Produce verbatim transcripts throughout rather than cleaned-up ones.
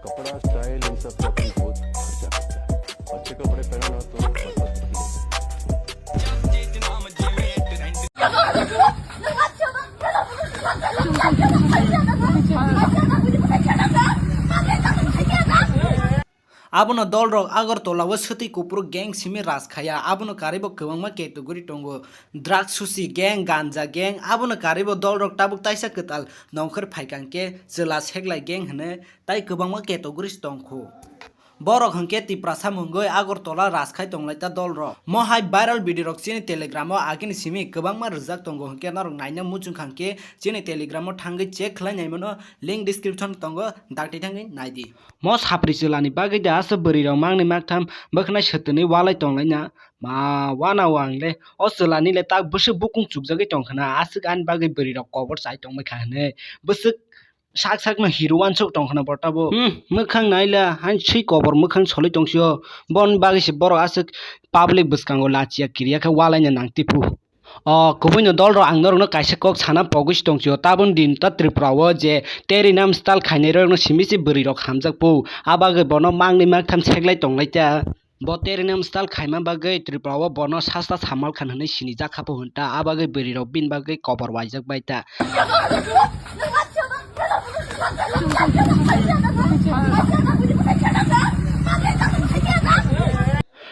कपड़ा, स्टाइल, इन सब पे अपनी बहुत खर्चा करता है। अच्छे कपड़े पहनो ना तो बकवास करते हैं। Abono dolrok Agartala o swtwi kuphuru gang simi raj khaya. Abono karwi bo kwbangma category tongo, drugs susi gang, ganja gang. Abono karwi bo dolrok tabuk taisa kwtal nongkhor phaikha hwnkhe chwla seklai gang hwnwi, tai kwbangma categories tongkhu. Borok hwnkhe Tiprasa mungwi Agartala raj khai tonglaita dolrok. Mohai viral video rok chini Telegram o agini simi kwbangma rwjak tongo hwnkhe norok naina muchung kha hwnkhe chini Telegram o thangwi check khlai naimano, link description tongo, dakti thangwi naidi. Mo sapri chwlani bagwi da aswk bwrwi rok mangni maktham bwkhnai swtwni walai tonglaina. Ma wana o ang le o chwlani le tak bwswk bukung chukjagwi tongkhana, aswk ani bagwi bwrwi rok kobor chai tongbai kha hwnwi. Bwswk sak sakno hero wansuk tongkhana bo tabo. Hmm, mwkhang naila hain swi kobor mwkhang solwi tongsio. Boni bagwi se borok aswk public bwskango lachiya kiriya khe walaina nang tiphu. O kubuino dolrok ang norokno kaisa kok sana pogwi si tongsio. Tabun din ta Tripura o je Terinam style khainai rokno simi se bwrwi rok hamjak po. A bagwi bono mangni maktham seklai tonglai ta. Bo Terinam style khaima bagwi Tripura o bono sasta samal khan hwnwi sinijak kha po hwn ta. A bagwi bwrwi rok bini bagwi kobor waijak bai ta.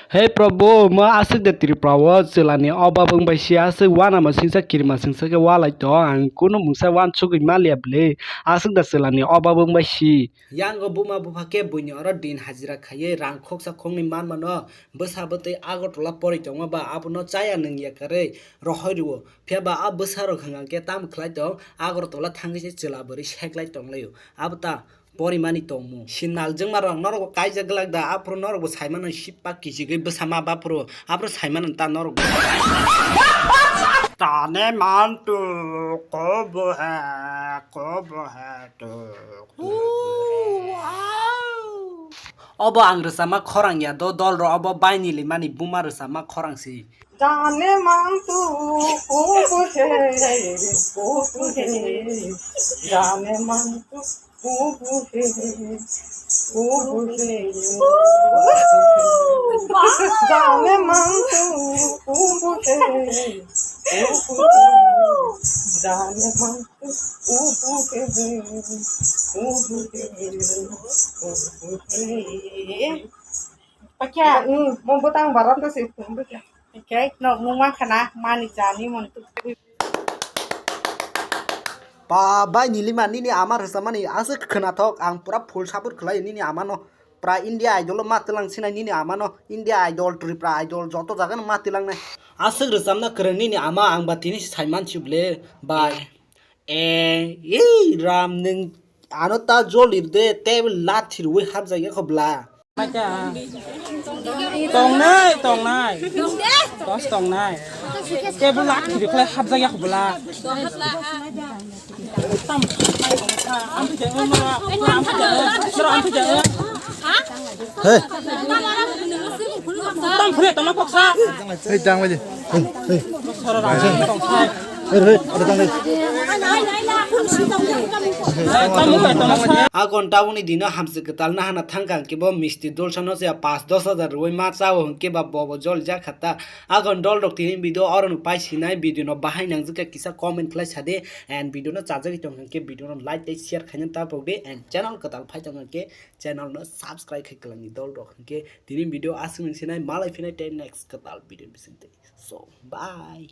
He Prabhu, mo aswk de Tripura o chwlani obab wng bai si aswk wana ma singsa kirima singsa khe walai tong, ang kunu mungsa wansugwi maliya bwle, aswk da chwlani obab wng bai si. Yango buma bupha khe buini oro din hajira khaiwi rang khoksa khoknwi manmano bwsa bwtwi Agartala pori tongma ba abono chaya nwng yakarwi rohoi rwo. Phiya ba a bwsa rok hwnka khe tamo khlai tong, Agartala thangwi se chwla bwrwi seklai tonglaio. Abo ta porimani tongmung. Sinal jwngma rok norok bo kaijak glak da, aphuru norok bo saimano sipak kichigwi bwsa ma baphuru, aphuru saimano ta norok bo. Tane mantu kobo ha, kobo ha tu. Obo ang rwchapma khorang ya do, dolrok obo baini limani buma rwchapma khorang si. Jane mantu kubu he, kubu he, jane mantu kubu he, kubu he. Jane mantu kubu he, kubu he, jane mantu kubu he, kubu he, kubu he. Pakya, hmm, mo bwtang barat ta se, hmm, pakya. Hingke nok nung mankha na, mani jani mon tu. Ba, bai nilima nini ama rwchapmani aswk khwnathok, ang pura full support khlai nini amano. Pura India Idol o ma twlang sinai nini amano, India Idol, Tripura Idol joto jaga no ma twlangnai. Aswk rwchapna kwrwng nini ama, ang ba tini sai mansi bwle, bai. E, ei, ram, nwng ano ta jol lir de, tei lathi rwi hapjak ya kho bla. Tongnai, tongnai. Dos tongnai. Tei bo lathi rwi khlai hapjak ya kho bla. Hey. Tam phre, tama koksa. Hey, dang lagi. Hey, hey. Sora rang tong thai. Hey, hey, ada dang lagi. Hey, tamo kai, tamo kai. A gonta uni dino hamsi kwtal na hana thangkha hwnkhe bo misti dolsa no se pas dos hajar rwi ma chao hwnkhe ba bobo jol jak kha ta. A gon dol rok tini video oro no pai sinai, video no bahai nangjak kha kisa comment khlai sa de, and video no chajagwi tong hwnkhe video no like tei share khaina ta pok de, and channel kwtal phai tong hwnkhe channel no subscribe khai kwlangni dol rok hwnkhe. Tini video aswk nung sinai, malai phinai tei next kwtal video bisingtwi. So, bye.